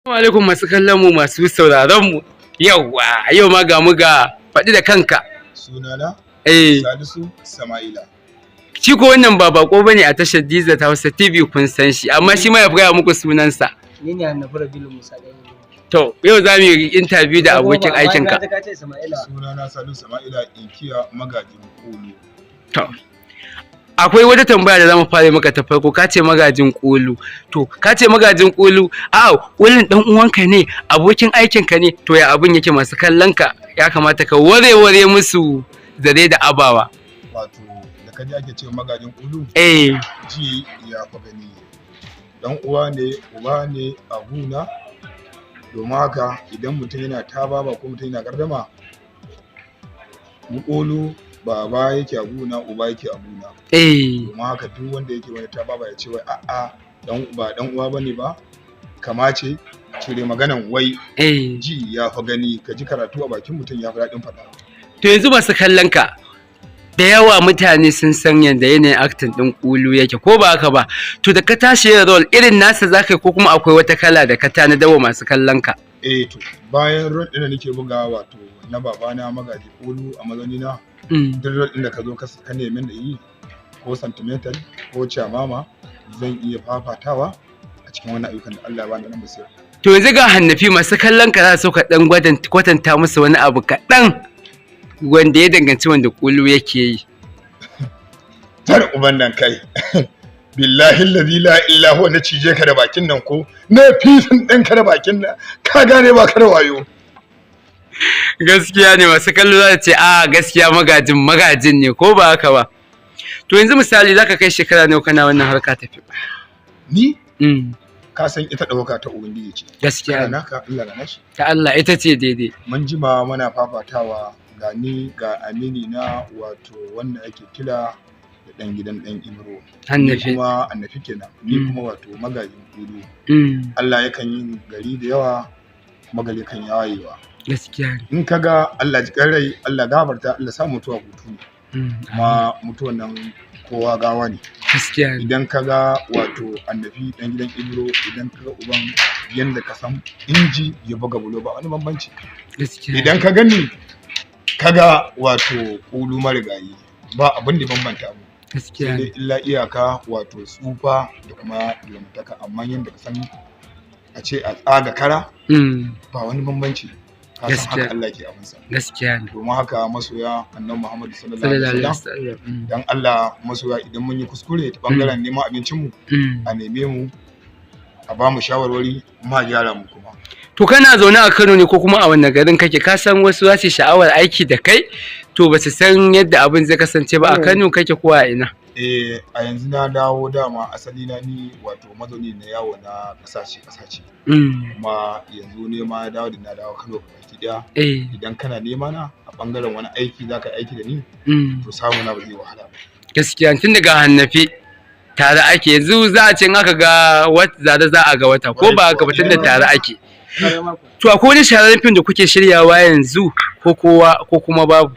Assalamu alaikum masu kallon mu, masu sauraron mu. Yauwa, yau ma ga mu ga, faɗi da kanka. Sunana Salisu Sama'ila. Shi ko wannan ba bako bane a tashar Diza ta Hausa TV, kun san shi, amma shi ma ya gaya muku sunansa. Ni ne Hannafi Rabilu Musa ɗan. To, yau za mu yi interview da abokin aikinka. Ka ce Sama'ila. Sunana Salisu Sama'ila, inkiya Magajin Kulu. To, akwai wata tambaya da zamu fara maka ta farko. Ka ce Magajin Kulu. To, ka ce Magajin Kulu, a kulin dan uwanka ne, abokin aikinka ne, to ya abin yake? Masu kallon ka ya kamata ka ware ware musu zare da abawa. Wato da kaji ake cewa Magajin Kulu, ji ya fa gani. Dan uwa ne, uba ne a guna. Domin haka idan mutum yana tababa ko mutum yana gardama, mu Kulu baba yake a guna, uba yake a guna. Domin haka duk wanda yake wani tababa ya ce wai a'a, dan ba dan uwa bane ba, kama ce cire maganan wai. Ji ya fa gani, ka ji karatu a bakin mutum ya fi daɗin faɗa. To, yanzu masu kallon ka da yawa, mutane sun san yadda yanayin acting din Kulu yake, ko ba haka ba? To, da ka tashi yin role irin nasa zaka yi, ko kuma akwai wata kala da ka tanadar wa masu kallon ka? Eh, to, bayan role ɗin da nake bugawa, wato na babana Magaji Kulu, a mazaunina duk role ɗin da ka zo ka nemi da yi, ko sentimental ko chamama, zan iya fafatawa a cikin wannan ayyukan da Allah ya bani nan basira. To, yanzu ga Hannafi, masu kallon ka za su ka dan kwatanta musu wani abu kaɗan wanda ya danganci wanda Kulu yake yi. Tar uban nan kai, billahi allazi la illa huwa, na cije ka da bakin nan ko na fisin ɗinka da bakin nan, ka gane ba ka da wayo. Gaskiya ne, masu kallo za su ce a gaskiya magajin magajin ne, ko ba haka ba? To, yanzu misali zaka kai shekara nawa kana wannan harka tafi? Ni? Ka san ita ɗaukaka ta ubangiji ce. Gaskiya kana ne. Naka Allah na nashi. Ta Allah ita ce daidai. Mun jima muna fafatawa, ga ni ga amini na, wato wanda ake kira da ɗan gidan ɗan Ibro. Ni Hannafi. kuma Annafi kenan ni, kuma wato Magajin Kudu. Allah yakan yi gari da yawa kuma gari kan yawayewa. Gaskiya ne. In ka ga Allah ji rai, Allah gafarta, Allah sa mutuwa hutu ne. Kuma mutuwan nan kowa gawa ne. Gaskiya ne. Idan ka ga wato Annafi ɗan gidan Ibro, idan ka ga uban, yanda ka san inji ya buga bulo, ba wani bambanci. Gaskiya ne. Idan ka gani kaga wato Kulu marigayi, ba abin da bambanta mu sai Gaskiya dai ne. illa iyaka wato tsufa da kuma lamtaka, amma yanda ka san a ce a tsaga kara, ba wani bambanci. Ka san Gaskiya. haka Allah ke abinsa. Gaskiya ne. Domin haka masoya Annabi Muhammad sallallahu alaihi Sallallahu alaihi wasallam, wasallam. Dan Allah masoya, idan mun yi kuskure ta bangaren neman abincin mu, a neme mu, a ba mu shawarwari, ma gyara mu kuma. To, kana zaune a Kano ne ko kuma a wanne garin kake? Ka san wasu za su yi sha'awar aiki da kai, to ba su san yadda abin zai kasance ba. A Kano kake ko a ina? Eh, a yanzu na dawo. Dama asali na ni wato mazauni na yawo na kasashe kasashe, kuma yanzu ne ma dawo da na dawo Kano baki daya. Idan kana nema na a bangaren wani aiki, zaka yi aiki da ni, to samu na ba zai wahala ba. Gaskiya, tun daga Hannafi tare ake, yanzu za a ce in aka ga zare za a ga wata, ko ba haka ba? Tun da tare ake. To, akwai wani shahararren fim da kuke shiryawa yanzu ko kowa ko kuma babu?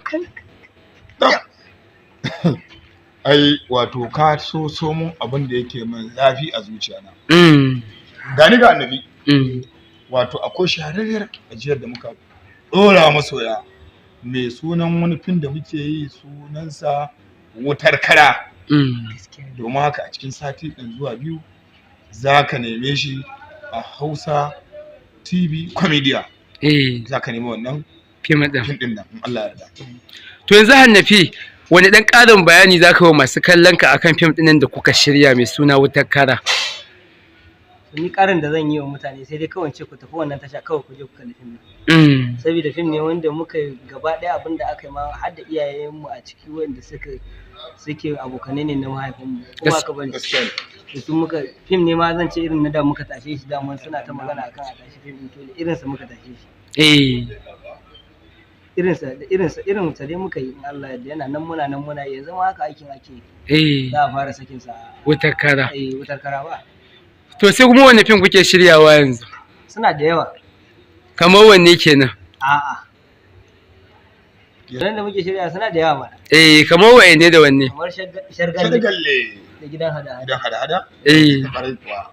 Ai wato ka so so mun abin da yake min zafi a zuciya na. Gani ga Annabi. Wato akwai shahararriyar ajiyar da muka dora masoya mai sunan wani fim da muke yi, sunansa Wutar Kara. Domin haka a cikin sati ɗin zuwa 2 za ka neme shi a Hausa TV Comedia. Za ka nemi wannan fim ɗin. Fim ɗin nan in Allah ya yarda. To, yanzu Hannafi, wani ɗan ƙarin bayani za ka yi wa masu kallon ka akan fim ɗin nan da kuka shirya mai suna Wutar Kara? To, ni ƙarin da zan yi wa mutane, sai dai kawai in ce ku tafi wannan tasha kawai ku je ku kalli fim ɗin. Saboda fim ne wanda muka yi gaba ɗaya, abin da aka yi ma har da iyayenmu a ciki, wanda suke abokanai ne na mahaifinmu, ko ba haka bane? Gaskiya ne. Da su muka fim ne ma, zan ce irin na da muka tashe shi. Daman suna ta magana akan a tashi fim ɗin, to da irinsa muka tashe shi. Irinsa da irinsa irinsa dai muka yi. In Allah ya yarda yana nan, muna nan muna yi. Yanzu ma haka aikin ake yi. Za a fara sakin sa. Wutar Kara. Eh, Wutar Kara ba. To, sai kuma wanne fim kuke shiryawa yanzu? Suna da yawa. Kamar wanne kenan? A'a, nan da muke shirya suna da yawa mana. Eh, kamar wanne da wanne? Kamar Shargalle Shargalle da Gidan Hada Hada. Gidan Hada Hada. Kwarai kuwa.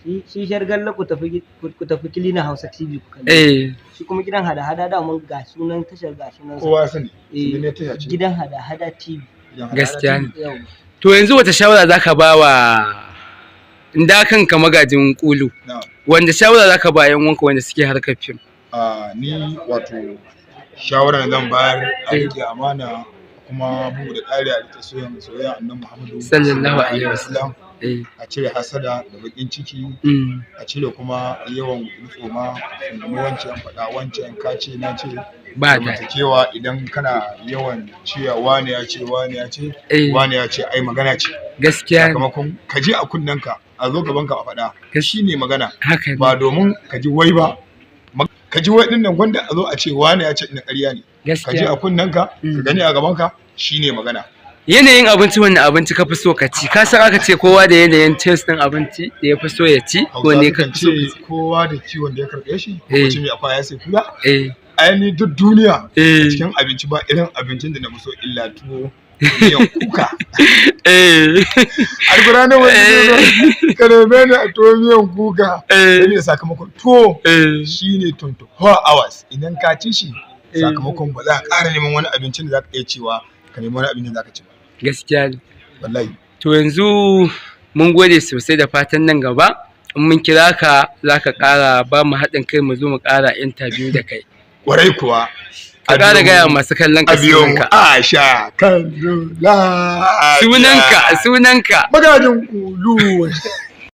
Shi Shargalle, ku tafi Kilina Hausa TV ku kalle. Shi kuma Gidan Hada-Hada, da mun ga sunan tashar, ga sunan sa. Kowa ya sani. Eh, Sai ne tasha ce. Gidan Hada-Hada TV. Gidan Hada-Hada Gaskiya TV. ne. Yau. To yanzu wata shawara zaka ba wa inda kanka Magajin Kulu? Na'am. Wanda shawara zaka ba yan uwanka wanda suke harkar fim? A ni wato shawara da zan bayar, a rike amana, kuma bugu da ƙari a rike soyayya Annabi Muhammadu Sallallahu alaihi wasallam. A cire hasada da bakin ciki, a cire kuma yawan tsoma tsoma, wancan faɗa, wancan ka ce na ce. Ba da Zamantakewa, idan kana yawan cewa wane ya ce, wane ya ce, wane ya ce, ai magana ce. Gaskiya ne. Sakamakon ka je a kunnenka, a zo gaban ka a faɗa, shi ne magana. Haka ne. Ba domin ka ji wai ba. Ka ji wai dinnan, gwanda a zo a ce wane ya ce ina ƙarya ne, ka ji Gaskiya. a kunnenka, ka gani a gaban ka, shine magana. Yanayin abinci, wannan abinci ka fi so ka ci? Ka san aka ce kowa da yanayin taste din abinci da ya fi so ya ci ko Hausa ne ka sukan fi so ka ce ci? kowa da kiwon da ya karɓe shi, ko ce mai akwai ya sai kula. Ai ni duk duniya, cikin abinci ba irin abincin da na fi so illa tuwo miyan kuka. Alkur'ani wani ka neme ni a tuwo miyan kuka. Dalilin sakamakon tuwo shine 24 hours idan ka ci shi, sakamakon ba za ka ƙara neman wani abincin da za ka iya cewa ka nemi wani abincin da za ka ci ba. Gaskiya ne. Wallahi. To yanzu mun gode sosai, da fatan nan gaba in mun kira ka za ka ƙara ba mu haɗin kai, mu zo mu ƙara interview da kai. Kwarai kuwa. Ka ƙara gaya masu kallon ka A biyo mu. sunanka. A sha kallo lafiya. Sunanka, sunanka. Magajin Kulu.